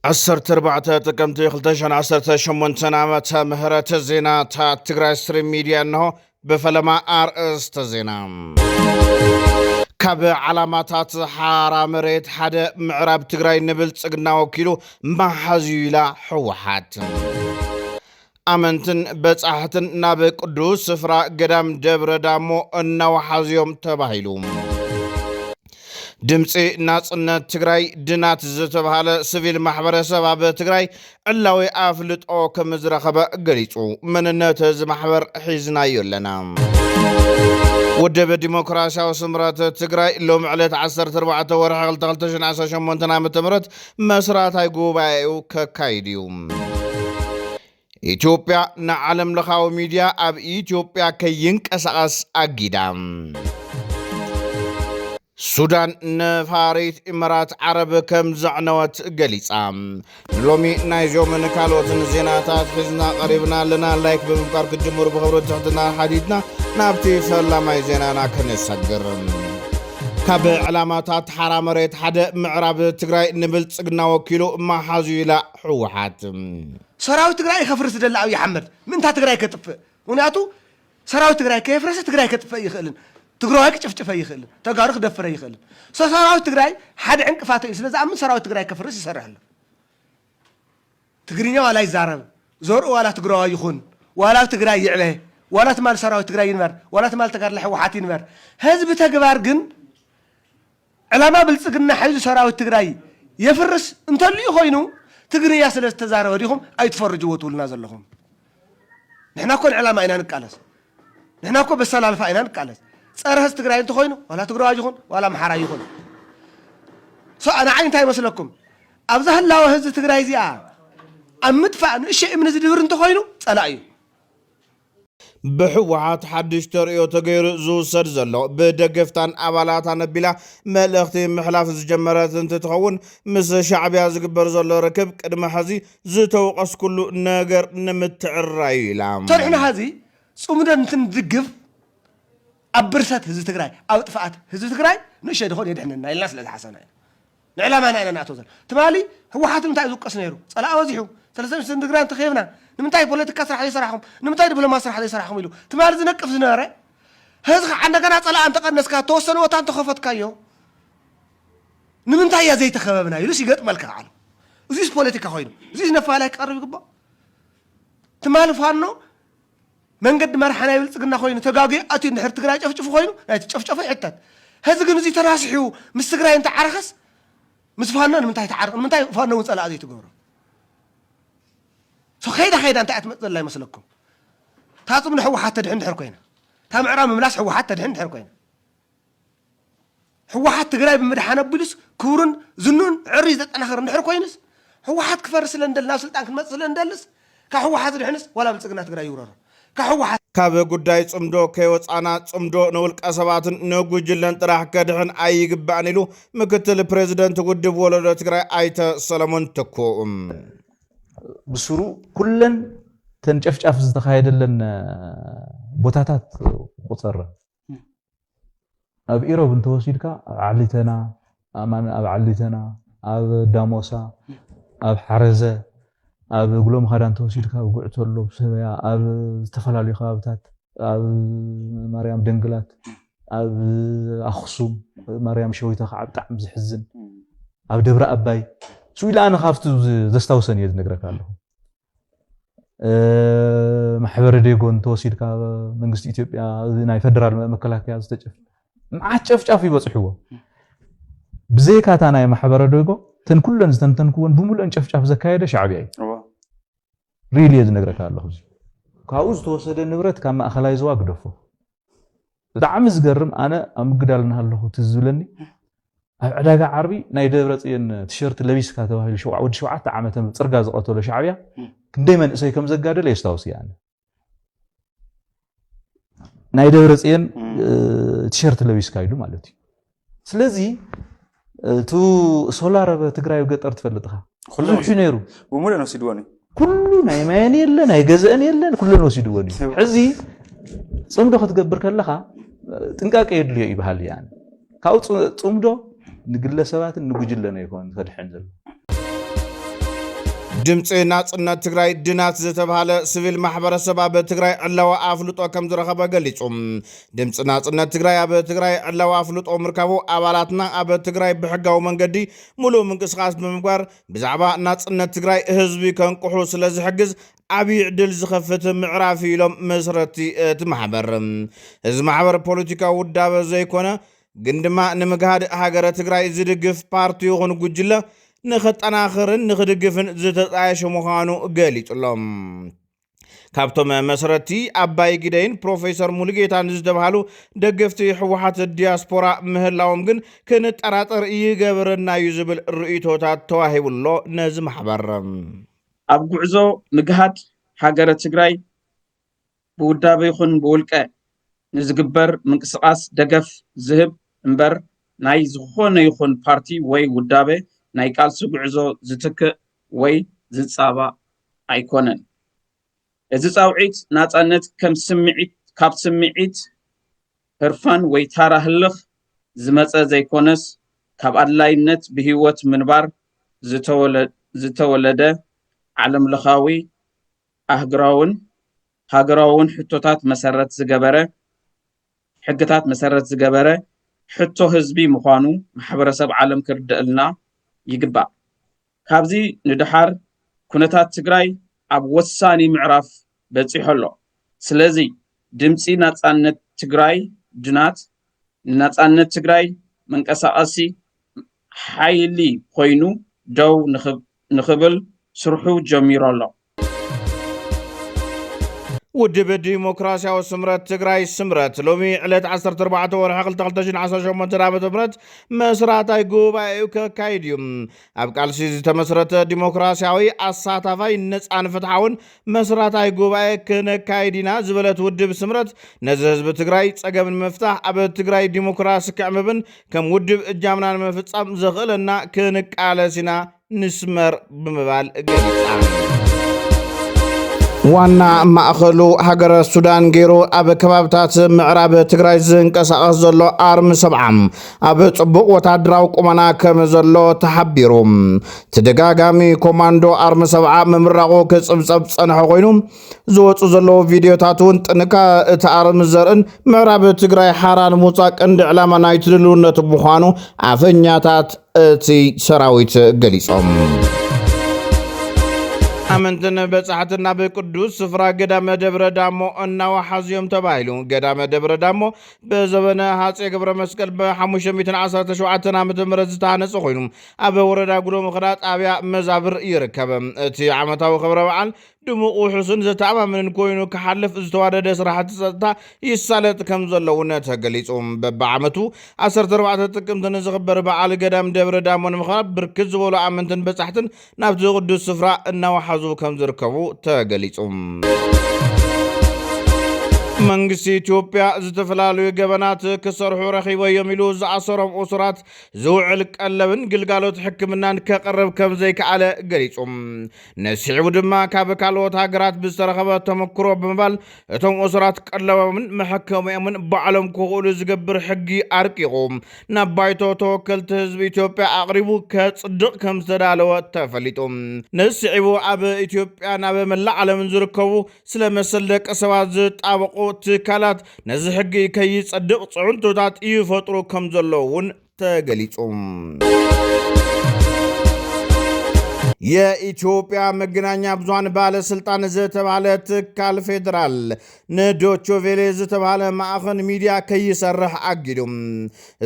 ዓሰርተ ኣርባዕተ ጥቅምቲ ክልተ ሽሕን ዓሰርተ ሸሞንተን ዓመተ ምህረት። ዜናታት ትግራይ ስትሪም ሚድያ እንሆ። ብፈለማ ኣርእስተ ዜና። ካብ ዓላማታት ሓራ መሬት ሓደ ምዕራብ ትግራይ ንብልጽግና ወኪሉ መሓዝዩ ኢላ ህወሓት። ኣመንትን በጻሕትን ናብ ቅዱስ ስፍራ ገዳም ደብረ ዳሞ እናወሓዝዮም ተባሂሉ። ድምፂ ናፅነት ትግራይ ድናት ዝተባሃለ ሲቪል ማሕበረሰብ ኣብ ትግራይ ዕላዊ ኣፍልጦ ከም ዝረኸበ ገሊፁ። መንነት እዚ ማሕበር ሒዝናዮ ኣለና። ውድብ ዲሞክራሲያዊ ስምረት ትግራይ ሎም ዕለት ዓሰርተ ኣርባዕተ ወርሒ ክልተ ክልተ ሽሕን ዓሰርተ ሸሞንተን ዓመተ ምህረት መስራታይ ጉባኤኡ ከካይድ እዩ። ኢትዮጵያ ንዓለም ለኻዊ ሚድያ ኣብ ኢትዮጵያ ከይንቀሳቐስ ኣጊዳ። ሱዳን ንፋሪት ኢማራት ዓረብ ከም ዘዕነወት ገሊጻ። ንሎሚ ናይዚኦምን ካልኦትን ዜናታት ሒዝና ቀሪብና ኣለና። ላይክ ብምግባር ክትጅምሩ ብኽብሪ ትሕትና ሓቲትና። ናብቲ ፈላማይ ዜናና ክንሰግር። ካብ ዕላማታት ሓራ መሬት ሓደ ምዕራብ ትግራይ ንብልጽግና ወኪሉ መሓዙ ኢላ ህወሓት። ሰራዊት ትግራይ ከፍርስ ደሊ ኣብይ ኣሕመድ ምእንታ ትግራይ ከጥፍእ። ምክንያቱ ሰራዊት ትግራይ ከየፍረሰ ትግራይ ከጥፍእ ይኽእልን ትግራዋይ ክጭፍጭፈ ይኽእልን ተጋሩ ክደፍረ ይኽእልን። ሰ ሰራዊት ትግራይ ሓደ ዕንቅፋት እዩ። ስለዚ ኣምን ሰራዊት ትግራይ ከፍርስ ይሰርሕ ኣሎ። ትግርኛ ዋላ ይዛረብ፣ ዘርኡ ዋላ ትግራዋይ ይኹን፣ ዋላ ኣብ ትግራይ ይዕበ፣ ዋላ ትማል ሰራዊት ትግራይ ይንበር፣ ዋላ ትማል ተጋድላይ ህወሓት ይንበር፣ ህዝቢ ተግባር ግን ዕላማ ብልፅግና ሓይሉ ሰራዊት ትግራይ የፍርስ እንተልዩ ኮይኑ ትግርኛ ስለ ዝተዛረበ ዲኹም ኣይትፈርጅዎ ትብሉና ዘለኹም? ንሕና እኮ ንዕላማ ኢና ንቃለስ። ንሕና እኮ በሰላልፋ ኢና ንቃለስ። ፀረ ህዝቢ ትግራይ እንተኾይኑ ዋላ ትግራዋይ ይኹን ዋላ ኣምሓራይ ይኹን። ሶ ንዓይ እንታይ ይመስለኩም? ኣብዛ ህላወ ህዝቢ ትግራይ እዚኣ ኣብ ምጥፋእ ንእሸ እምኒ ዝድብር እንተኾይኑ ፀላእ እዩ። ብህወሓት ሓድሽ ተርእዮ ተገይሩ ዝውሰድ ዘሎ ብደገፍታን ኣባላታን ኣቢላ መልእኽቲ ምሕላፍ ዝጀመረት እንትትኸውን፣ ምስ ሻዕብያ ዝግበር ዘሎ ርክብ ቅድሚ ሕዚ ዝተወቐስኩሉ ነገር ንምትዕራዩ ኢላ። ሰሪሕና ሕዚ ፅምዶ እንትንድግፍ ኣብ ብርሰት ህዝቢ ትግራይ ኣብ ጥፍኣት ህዝቢ ትግራይ ንእሸ ድኾን የድሕነና ኢልና ስለ ዝሓሰብና ኢና። ንዕላማና ኢና ንኣትዎ ዘለና። ትማሊ ህወሓት ንምንታይ እዩ ዝውቀስ ነይሩ? ፀላእ በዚሑ። ሰለስተ ሚኒስትር ትግራይ እንተኸይብና ንምንታይ ፖለቲካ ስራሕ ዘይሰራሕኹም? ንምንታይ ዲፕሎማሲ ስራሕ ዘይሰራሕኹም ኢሉ ትማሊ ዝነቅፍ ዝነበረ ህዚ ከዓ እንደገና ፀላእ እንተቀነስካ ተወሰነ ቦታ እንተኸፈትካዮ ንምንታይ እያ ዘይተኸበብና ኢሉስ ይገጥመልካ ከዓ ኣሎ። እዚስ ፖለቲካ ኮይኑ እዚስ ነፋላይ ክቀርብ ይግባእ። ትማሊ ፋኖ መንገዲ መርሓ ናይ ብልፅግና ኮይኑ ተጋግዩ ኣትዩ እንድሕር ትግራይ ጨፍጭፉ ኮይኑ ናይቲ ጨፍጨፎ ይሕተት። ሕዚ ግን እዚ ተናስሑ ምስ ትግራይ እንተዓረኸስ ምስ ፋኖ ንምንታይ ተዓርቕ? ንምንታይ ፋኖ እውን ፀላእ ዘይትገብሮ? ሶ ከይዳ ከይዳ እንታይ እያ ትመፅእ ዘላ ይመስለኩም? እታ ፅምዶ ህወሓት ተድሕን እንድሕር ኮይና፣ እታ ምዕራብ ምምላስ ህወሓት ተድሕን እንድሕር ኮይና፣ ህወሓት ትግራይ ብምድሓን ኣቢሉስ ክብሩን ዝንኡን ዕሪ ዘጠናኽር እንድሕር ኮይኑስ ህወሓት ክፈርስ ስለ እንደል ናብ ስልጣን ክንመፅእ ስለ እንደልስ ካብ ህወሓት ዝድሕንስ ዋላ ብልፅግና ትግራይ ይውረሮ ካብ ህወሓት ካብ ጉዳይ ፅምዶ ከይወፃና ፅምዶ ንውልቀ ሰባትን ንጉጅለን ጥራሕ ከድሕን ኣይግባእን ኢሉ ምክትል ፕሬዚደንት ውድብ ወለዶ ትግራይ ኣይተ ሰለሞን ትኩእ። ብስሩ ኩለን ተን ጨፍጫፍ ዝተኻየደለን ቦታታት ቁፀረ ኣብ ኢሮብ እንተወሲድካ ኣብ ዓሊተና ኣማን ኣብ ዓሊተና ኣብ ዳሞሳ ኣብ ሓረዘ ኣብ ጉሎምኻዳ እንተወሲድካ ኣብ ጉዕተሎ ሰበያ ኣብ ዝተፈላለዩ ከባብታት ኣብ ማርያም ደንግላት ኣብ ኣኽሱም ማርያም ሸዊቶ ከዓ ብጣዕሚ ዝሕዝን ኣብ ደብረ ኣባይ ስዊላ ኣነ ካብቲ ዘስታውሰን እየ ዝነግረካ ኣለኹ። ማሕበረ ዴጎ እንተወሲድካ መንግስቲ ኢትዮጵያ ናይ ፈደራል መከላከያ ዝተጨፍ መዓት ጨፍጫፍ ይበፅሕዎ። ብዘይካታ ናይ ማሕበረ ዴጎ ተን ኩለን ዝተንተንክወን ብምሉእን ጨፍጫፍ ዘካየደ ሻዕብያ እዩ። ሪል እየ ዝነግረካ ኣለኹ። ካብኡ ዝተወሰደ ንብረት ካብ ማእኸላይ ዝዋ ግደፎ። ብጣዕሚ ዝገርም ኣነ ኣብ ምግዳል እናሃለኹ ትዝ ዝብለኒ ኣብ ዕዳጋ ዓርቢ ናይ ደብረ ፅዮን ቲሸርት ለቢስካ ተባሂሉ ወዲ ሸውዓተ ዓመተ ፅርጋ ዝቐተሎ ሻዕብያ ክንደይ መንእሰይ ከም ዘጋደለ የስታውስ እየ ኣነ። ናይ ደብረ ፅዮን ቲሸርት ለቢስካ ኢሉ ማለት እዩ። ስለዚ እቲ ሶላር ኣብ ትግራይ ገጠር ትፈልጥኻ ብዙሕ ነይሩ። ብሙሉእ ወሲድዎ ነዩ። ኩሉ ናይ ማየን የለ ናይ ገዘአን የለን ኩለን ወሲድዎ ነዩ። ሕዚ ፅምዶ ክትገብር ከለኻ ጥንቃቄ የድልዮ ይበሃል እየ ኣነ። ካብኡ ፅምዶ ንግለሰባትን ንጉጅለን ኣይኮን ከድሕን ዘሎ። ድምፂ ናፅነት ትግራይ ድናት ዝተባሃለ ስቪል ማሕበረሰብ ኣብ ትግራይ ዕላዊ ኣፍልጦ ከም ዝረኸበ ገሊፁ። ድምፂ ናፅነት ትግራይ ኣብ ትግራይ ዕላዊ ኣፍልጦ ምርካቡ ኣባላትና ኣብ ትግራይ ብሕጋዊ መንገዲ ሙሉእ ምንቅስቃስ ብምግባር ብዛዕባ ናፅነት ትግራይ ህዝቢ ከንቅሑ ስለ ዝሕግዝ ዓብዪ ዕድል ዝኸፍት ምዕራፍ እዩ ኢሎም መስረቲ እቲ ማሕበር። እዚ ማሕበር ፖለቲካዊ ውዳበ ዘይኮነ ግን ድማ ንምግሃድ ሃገረ ትግራይ ዝድግፍ ፓርቲ ይኹን ጉጅለ ንኸጠናኽርን ንኽድግፍን ዝተጣየሸ ምዃኑ ገሊጹሎም። ካብቶም መስረቲ ኣባይ ግደይን ፕሮፌሰር ሙሉጌታን ዝተባሃሉ ደገፍቲ ህወሓት ዲያስፖራ ምህላዎም ግን ክንጠራጠር ይገብረና እዩ ዝብል ርእይቶታት ተዋሂቡሎ ነዚ ማሕበር። ኣብ ጉዕዞ ምግሃድ ሃገረ ትግራይ ብውዳበ ይኹን ብውልቀ ንዝግበር ምንቅስቃስ ደገፍ ዝህብ እምበር ናይ ዝኾነ ይኹን ፓርቲ ወይ ውዳበ ናይ ቃልሲ ጉዕዞ ዝትክእ ወይ ዝጻባእ ኣይኮነን። እዚ ጻውዒት ናጻነት ከም ስምዒት፣ ካብ ስምዒት ህርፋን ወይ ታራ ህልኽ ዝመጸ ዘይኮነስ ካብ ኣድላይነት ብህይወት ምንባር ዝተወለ-፣ ዝተወለደ ዓለምለኻዊ ኣህግራውን ሃገራውን ሕቶታት መሰረት ዝገበረ፣ ሕግታት መሰረት ዝገበረ ሕቶ ህዝቢ ምዃኑ ማሕበረሰብ ዓለም ክርደእልና ይግባእ። ካብዚ ንደሓር ኩነታት ትግራይ ኣብ ወሳኒ ምዕራፍ በፂሑ ኣሎ። ስለዚ ድምፂ ናፃነት ትግራይ ድናት ንናፃነት ትግራይ መንቀሳቐሲ ሓይሊ ኮይኑ ደው ንኽብ-፣ ንኽብል ስርሑ ጀሚሩ ኣሎ። ውድብ ዲሞክራሲያዊ ስምረት ትግራይ፣ ስምረት፣ ሎሚ ዕለት ዓሰርተ ኣርባዕተ ወርሒ ክልተ ክልተ ሽሕን ዓሰርተ ሸሞንተን ዓመተ ምህረት መስራታይ ጉባኤኡ ከካይድ እዩ። ኣብ ቃልሲ ዝተመስረተ ዲሞክራሲያዊ፣ ኣሳታፋይ፣ ነፃን ፍትሓውን መስራታይ ጉባኤ ክነካይድ ኢና ዝበለት ውድብ ስምረት፣ ነዚ ህዝቢ ትግራይ ፀገም ንምፍታሕ ኣብ ትግራይ ዲሞክራሲ ክዕምብን ከም ውድብ እጃምና ንምፍፃም ዘኽእለና ክንቃለስ ኢና ንስመር ብምባል ገሊጻ። ዋና ማእኸሉ ሃገረ ሱዳን ገይሩ ኣብ ከባብታት ምዕራብ ትግራይ ዝንቀሳቐስ ዘሎ ኣርሚ ሰብዓ ኣብ ጽቡቕ ወታደራዊ ቁመና ከም ዘሎ ተሓቢሩ። ተደጋጋሚ ኮማንዶ ኣርሚ ሰብዓ ምምራቑ ክጽብጸብ ጸንሐ ኮይኑ፣ ዝወጹ ዘለዉ ቪድዮታት እውን ጥንካ እቲ ኣርሚ ዘርእን ምዕራብ ትግራይ ሓራ ንምውጻእ ቀንዲ ዕላማ ናይቲ ድልውነት ምዃኑ ኣፈኛታት እቲ ሰራዊት ገሊጾም። ኣመንትን በጻሕትን ናብ ቅዱስ ስፍራ ገዳመ ደብረ ዳሞ እናወሓዙ እዮም ተባሂሉ። ገዳመ ደብረ ዳሞ ብዘበነ ሃጼ ገብረ መስቀል ብ ሓሙሽተ ሚእትን ዓሰርተ ሸውዓተን ዓመተ ምህረት ዝተሃነጸ ኮይኑ፣ ኣብ ወረዳ ጉሎ ምኽዳ ጣብያ መዛብር ይርከብ። እቲ ዓመታዊ ክብረ በዓል ድሙቕ፣ ውሑስን ዘተኣማምንን ኮይኑ ክሓልፍ ዝተዋደደ ስራሕቲ ጸጥታ ይሳለጥ ከም ዘሎ እውን ተገሊጹ። በብዓመቱ ዓሰርተ ኣርባዕተ ጥቅምቲ ንዝኽበር በዓል ገዳም ደብረ ዳሞ ንምኽባር ብርክት ዝበሉ ኣመንትን በጻሕትን ናብቲ ቅዱስ ስፍራ እናወሓዙ ከም ዝርከቡ ተገሊጹ። መንግስቲ ኢትዮጵያ ዝተፈላለዩ ገበናት ክሰርሑ ረኺበዮም ኢሉ ዝኣሰሮም እሱራት ዝውዕል ቀለብን ግልጋሎት ሕክምናን ከቕርብ ከም ዘይከኣለ ገሊጹ። ነስዒቡ ድማ ካብ ካልኦት ሃገራት ብዝተረኸበ ተመክሮ ብምባል እቶም እሱራት ቀለቦምን መሐከሚኦምን ባዕሎም ክኽእሉ ዝገብር ሕጊ ኣርቂቑ ናብ ባይቶ ተወከልቲ ህዝቢ ኢትዮጵያ ኣቕሪቡ ከጽድቕ ከም ዝተዳለወ ተፈሊጡ። ነስዒቡ ኣብ ኢትዮጵያ ናብ መላእ ዓለምን ዝርከቡ ስለ መሰል ደቂ ሰባት ዝጣበቑ ትካላት ነዚ ሕጊ ከይጸድቕ ጽዕንቶታት ይፈጥሩ ከም ዘለዉ እውን ተገሊጹ። የኢትዮጵያ መገናኛ ብዙሃን ባለስልጣን ዝተባህለ ትካል ፌዴራል ንዶቾ ቬሌ ዝተባህለ ማዕኸን ሚድያ ከይሰርሕ ኣጊዱ።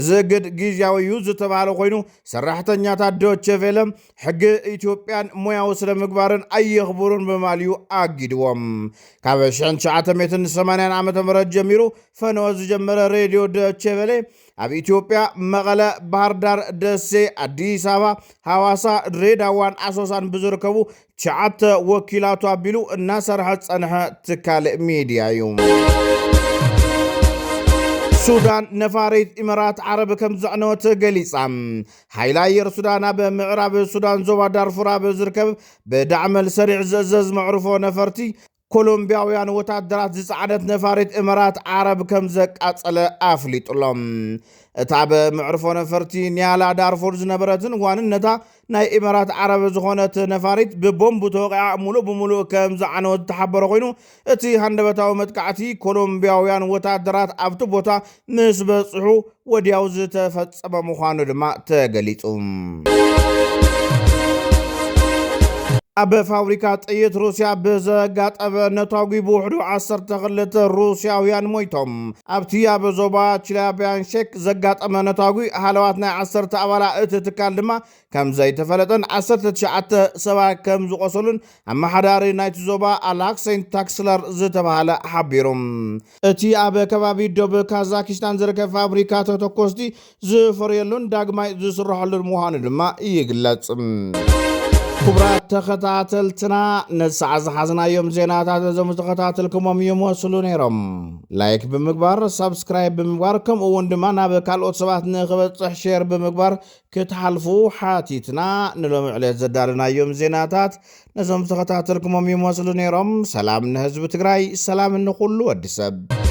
እዚ እግድ ግዝያዊ እዩ ዝተባህለ ኮይኑ፣ ሰራሕተኛታት ዶቼ ቬለ ሕጊ ኢትዮጵያን ሞያዊ ስነ ምግባርን ኣየኽብሩን ብምባል እዩ ኣጊድዎም። ካብ ሽሕን ትሽዓተ ሚእትን ሰማንያን ዓመተ ምህረት ጀሚሩ ፈነወ ዝጀመረ ሬድዮ ዶቼ ቬለ ኣብ ኢትዮጵያ መቐለ፣ ባህር ዳር፣ ደሴ፣ ኣዲስ ኣበባ፣ ሃዋሳ፣ ድሬዳዋን ኣሶሳን ብዝርከቡ ትሽዓተ ወኪላቱ ኣቢሉ እናሰርሐ ዝጸንሐ ትካል ሚድያ እዩ። ሱዳን ነፋሪት ኢማራት ዓረብ ከም ዘዕነወት ገሊጻ። ሓይሊ ኣየር ሱዳን ኣብ ምዕራብ ሱዳን ዞባ ዳርፉር ኣብ ዝርከብ ብዳዕመል ሰሪዕ ዝእዘዝ መዕርፎ ነፈርቲ ኮሎምቢያውያን ወታደራት ዝጸዓነት ነፋሪት እመራት ዓረብ ከም ዘቃጸለ ኣፍሊጡሎም። እታ ኣብ መዕርፎ ነፈርቲ ኒያላ ዳርፎር ዝነበረትን ዋንነታ ናይ እመራት ዓረብ ዝኾነት ነፋሪት ብቦምብ ተወቂዓ ሙሉእ ብሙሉእ ከም ዝዓነወት ዝተሓበረ ኮይኑ፣ እቲ ሃንደበታዊ መጥቃዕቲ ኮሎምቢያውያን ወታደራት ኣብቲ ቦታ ምስ በጽሑ ወዲያው ዝተፈጸመ ምዃኑ ድማ ተገሊጹ። ኣብ ፋብሪካ ጥይት ሩስያ ብዘጋጠመ ነታጒ ብውሕዱ ዓሰርተ ክልተ ሩስያውያን ሞይቶም። ኣብቲ ኣብ ዞባ ችላቢያንሼክ ዘጋጠመ ነታጒ ሃለዋት ናይ ዓሰርተ ኣባላ እቲ ትካል ድማ ከም ዘይተፈለጠን ዓሰርተ ትሽዓተ ሰባት ከም ዝቆሰሉን ኣመሓዳሪ ናይቲ ዞባ ኣላክሴን ታክስለር ዝተባሃለ ሓቢሩ። እቲ ኣብ ከባቢ ዶብ ካዛኪስታን ዝርከብ ፋብሪካ ተተኮስቲ ዝፈርየሉን ዳግማይ ዝስረሐሉን ምዃኑ ድማ ይግለጽ። ክቡራት ተኸታተልትና፣ ነዚ ሰዓት ዝሓዝናዮም ዜናታት እዞም ዝተኸታተልኩሞም ይመስሉ ነይሮም። ላይክ ብምግባር፣ ሳብስክራይብ ብምግባር፣ ከምኡ እውን ድማ ናብ ካልኦት ሰባት ንኽበጽሕ ሼር ብምግባር ክትሓልፉ ሓቲትና። ንሎሚ ዕለት ዘዳለናዮም ዜናታት ነዞም ዝተኸታተልኩሞም ይመስሉ ነይሮም። ሰላም ንህዝቢ ትግራይ፣ ሰላም ንኹሉ ወዲ ሰብ።